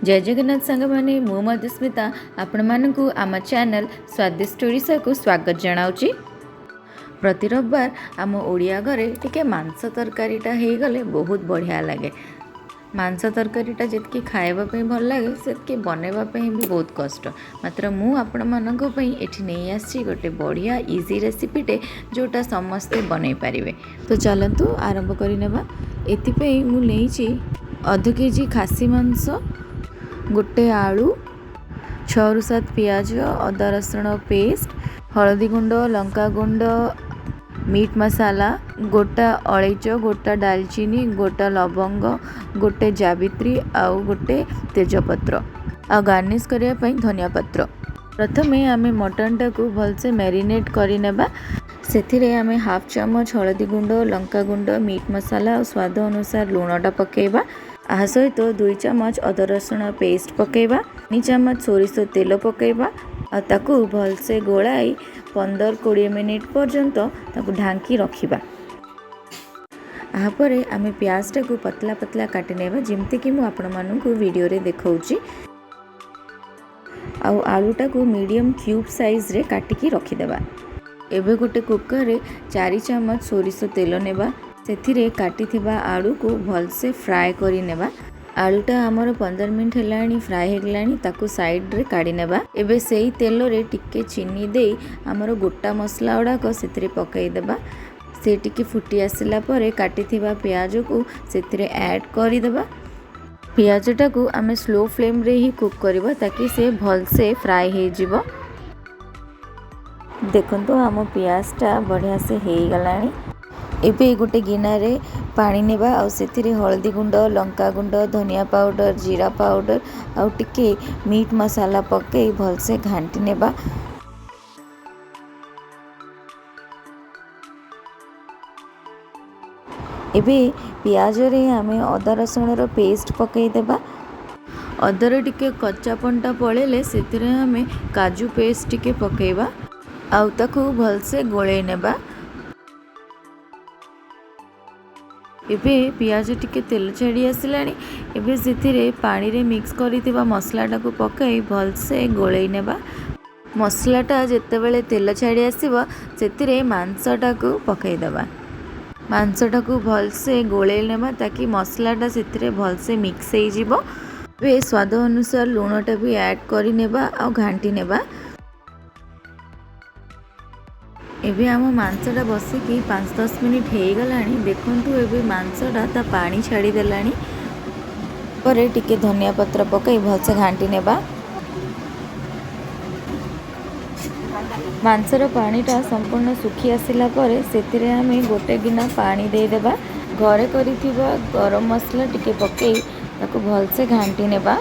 ଜୟ ଜଗନ୍ନାଥ ସାଙ୍ଗମାନେ, ମୁଁ ମଧୁସ୍ମିତା ଆପଣମାନଙ୍କୁ ଆମ ଚ୍ୟାନେଲ୍ ସ୍ୱାଦିଷ୍ଟ ଓଡ଼ିଶାକୁ ସ୍ୱାଗତ ଜଣାଉଛି। ପ୍ରତି ରବିବାର ଆମ ଓଡ଼ିଆ ଘରେ ଟିକେ ମାଂସ ତରକାରୀଟା ହେଇଗଲେ ବହୁତ ବଢ଼ିଆ ଲାଗେ। ମାଂସ ତରକାରୀଟା ଯେତିକି ଖାଇବା ପାଇଁ ଭଲ ଲାଗେ, ସେତିକି ବନେଇବା ପାଇଁ ବି ବହୁତ କଷ୍ଟ। ମାତ୍ର ମୁଁ ଆପଣମାନଙ୍କ ପାଇଁ ଏଠି ନେଇ ଆସିଛି ଗୋଟେ ବଢ଼ିଆ ଇଜି ରେସିପିଟେ, ଯେଉଁଟା ସମସ୍ତେ ବନେଇ ପାରିବେ। ତ ଚାଲନ୍ତୁ ଆରମ୍ଭ କରିନେବା। ଏଥିପାଇଁ ମୁଁ ନେଇଛି ଅଧ କେଜି ଖାସି ମାଂସ, ଗୋଟେ ଆଳୁ, 6ରୁ 7 ପିଆଜ, ଅଦା ରସୁଣ ପେଷ୍ଟ, ହଳଦୀ ଗୁଣ୍ଡ, ଲଙ୍କା ଗୁଣ୍ଡ, ମିଟ୍ ମସଲା, ଗୋଟା ଅଳେଇଚ, ଗୋଟା ଡାଲଚିନି, ଗୋଟା ଲବଙ୍ଗ, ଗୋଟେ ଜାବିତ୍ରୀ ଆଉ ଗୋଟେ ତେଜପତ୍ର, ଆଉ ଗାର୍ନିସ୍ କରିବା ପାଇଁ ଧନିଆ ପତ୍ର। ପ୍ରଥମେ ଆମେ ମଟନଟାକୁ ଭଲସେ ମ୍ୟାରିନେଟ୍ କରିନେବା। ସେଥିରେ ଆମେ ହାଫ୍ ଚାମଚ ହଳଦୀ ଗୁଣ୍ଡ, ଲଙ୍କା ଗୁଣ୍ଡ, ମିଟ୍ ମସଲା ଆଉ ସ୍ୱାଦ ଅନୁସାର ଲୁଣଟା ପକାଇବା। ଏହା ସହିତ 2 ଚାମଚ ଅଦା ରସୁଣ ପେଷ୍ଟ ପକାଇବା, 3 ଚାମଚ ସୋରିଷ ତେଲ ପକାଇବା ଆଉ ତାକୁ ଭଲସେ ଗୋଳାଇ 15-20 ମିନିଟ୍ ପର୍ଯ୍ୟନ୍ତ ତାକୁ ଢାଙ୍କି ରଖିବା। ଏହାପରେ ଆମେ ପିଆଜଟାକୁ ପତଲା ପତଲା କାଟି ନେବା, ଯେମିତିକି ମୁଁ ଆପଣମାନଙ୍କୁ ଭିଡ଼ିଓରେ ଦେଖାଉଛି, ଆଉ ଆଳୁଟାକୁ ମିଡ଼ିୟମ୍ କ୍ୟୁବ୍ ସାଇଜ୍ରେ କାଟିକି ରଖିଦେବା। ଏବେ ଗୋଟେ କୁକର୍ରେ 4 ଚାମଚ ସୋରିଷ ତେଲ ନେବା। ସେଥିରେ କାଟିଥିବା ଆଳୁକୁ ଭଲସେ ଫ୍ରାଏ କରିନେବା। ଆଳୁଟା ଆମର 15 ମିନିଟ୍ ହେଲାଣି ଫ୍ରାଏ ହେଇଗଲାଣି, ତାକୁ ସାଇଡ଼୍ରେ କାଢ଼ି ନେବା। ଏବେ ସେଇ ତେଲରେ ଟିକେ ଚିନି ଦେଇ ଆମର ଗୋଟା ମସଲା ଗୁଡ଼ାକ ସେଥିରେ ପକାଇଦେବା। ସେ ଟିକେ ଫୁଟି ଆସିଲା ପରେ କାଟିଥିବା ପିଆଜକୁ ସେଥିରେ ଆଡ଼୍ କରିଦେବା। ପିଆଜଟାକୁ ଆମେ ସ୍ଲୋ ଫ୍ଲେମ୍ରେ ହିଁ କୁକ୍ କରିବା, ତାକି ସେ ଭଲସେ ଫ୍ରାଏ ହେଇଯିବ। ଦେଖନ୍ତୁ, ଆମ ପିଆଜଟା ବଢ଼ିଆ ସେ ହେଇଗଲାଣି। ଏବେ ଗୋଟେ ଗିନାରେ ପାଣି ନେବା ଆଉ ସେଥିରେ ହଳଦୀ ଗୁଣ୍ଡ, ଲଙ୍କା ଗୁଣ୍ଡ, ଧନିଆ ପାଉଡ଼ର, ଜିରା ପାଉଡ଼ର ଆଉ ଟିକେ ମିଟ୍ ମସଲା ପକାଇ ଭଲସେ ଘାଣ୍ଟି ନେବା। ଏବେ ପିଆଜରେ ଆମେ ଅଦା ରସୁଣର ପେଷ୍ଟ ପକାଇଦେବା। ଅଦାର ଟିକେ କଞ୍ଚାପଣଟା ପଳେଇଲେ ସେଥିରେ ଆମେ କାଜୁ ପେଷ୍ଟ ଟିକେ ପକାଇବା ଆଉ ତାକୁ ଭଲସେ ଗୋଳେଇ ନେବା। ଏବେ ପିଆଜ ଟିକେ ତେଲ ଛାଡ଼ି ଆସିଲାଣି। ଏବେ ସେଥିରେ ପାଣିରେ ମିକ୍ସ କରିଥିବା ମସଲାଟାକୁ ପକାଇ ଭଲସେ ଗୋଳେଇ ନେବା। ମସଲାଟା ଯେତେବେଳେ ତେଲ ଛାଡ଼ି ଆସିବ, ସେଥିରେ ମାଂସଟାକୁ ପକାଇଦେବା। ମାଂସଟାକୁ ଭଲସେ ଗୋଳେଇ ନେବା, ତାକି ମସଲାଟା ସେଥିରେ ଭଲସେ ମିକ୍ସ ହେଇଯିବ। ଏବେ ସ୍ୱାଦ ଅନୁସାର ଲୁଣଟା ବି ଆଡ଼୍ କରିନେବା ଆଉ ଘାଣ୍ଟି ନେବା। ଏବେ ଆମ ମାଂସଟା ବସିକି 5-10 ମିନିଟ୍ ହେଇଗଲାଣି। ଦେଖନ୍ତୁ, ଏବେ ମାଂସଟା ତା ପାଣି ଛାଡ଼ିଦେଲାଣି। ପରେ ଟିକେ ଧନିଆ ପତ୍ର ପକାଇ ଭଲସେ ଘାଣ୍ଟି ନେବା। ମାଂସର ପାଣିଟା ସମ୍ପୂର୍ଣ୍ଣ ଶୁଖି ଆସିଲା ପରେ ସେଥିରେ ଆମେ ଗୋଟେ ଗିନା ପାଣି ଦେଇଦେବା। ଘରେ କରିଥିବା ଗରମ ମସଲା ଟିକେ ପକାଇ ତାକୁ ଭଲସେ ଘାଣ୍ଟି ନେବା।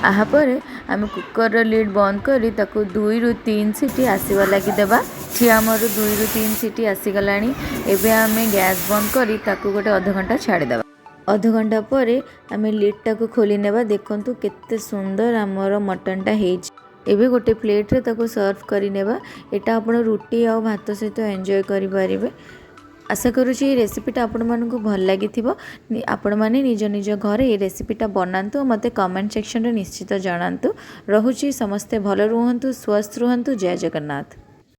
ଏହାପରେ ଆମେ କୁକର୍ର ଲିଡ୍ ବନ୍ଦ କରି ତାକୁ 2ରୁ 3 ସିଟି ଆସିବା ଲାଗି ଦେବା। ଏଠି ଆମର 2ରୁ 3 ସିଟି ଆସିଗଲାଣି। ଏବେ ଆମେ ଗ୍ୟାସ୍ ବନ୍ଦ କରି ତାକୁ ଗୋଟେ ଅଧଘଣ୍ଟା ଛାଡ଼ିଦେବା। ଅଧଘଣ୍ଟା ପରେ ଆମେ ଲିଡ୍ଟାକୁ ଖୋଲି ନେବା। ଦେଖନ୍ତୁ, କେତେ ସୁନ୍ଦର ଆମର ମଟନଟା ହେଇଛି। ଏବେ ଗୋଟେ ପ୍ଲେଟ୍ରେ ତାକୁ ସର୍ଭ କରିନେବା। ଏଇଟା ଆପଣ ରୁଟି ଆଉ ଭାତ ସହିତ ଏନ୍ଜୟ କରିପାରିବେ। ଆଶା କରୁଛି ଏଇ ରେସିପିଟା ଆପଣମାନଙ୍କୁ ଭଲ ଲାଗିଥିବ। ଆପଣମାନେ ନିଜ ନିଜ ଘରେ ଏଇ ରେସିପିଟା ବନାନ୍ତୁ ଆଉ ମୋତେ କମେଣ୍ଟ ସେକ୍ସନରେ ନିଶ୍ଚିତ ଜଣାନ୍ତୁ। ରହୁଛି, ସମସ୍ତେ ଭଲ ରୁହନ୍ତୁ, ସୁସ୍ଥ ରୁହନ୍ତୁ। ଜୟ ଜଗନ୍ନାଥ।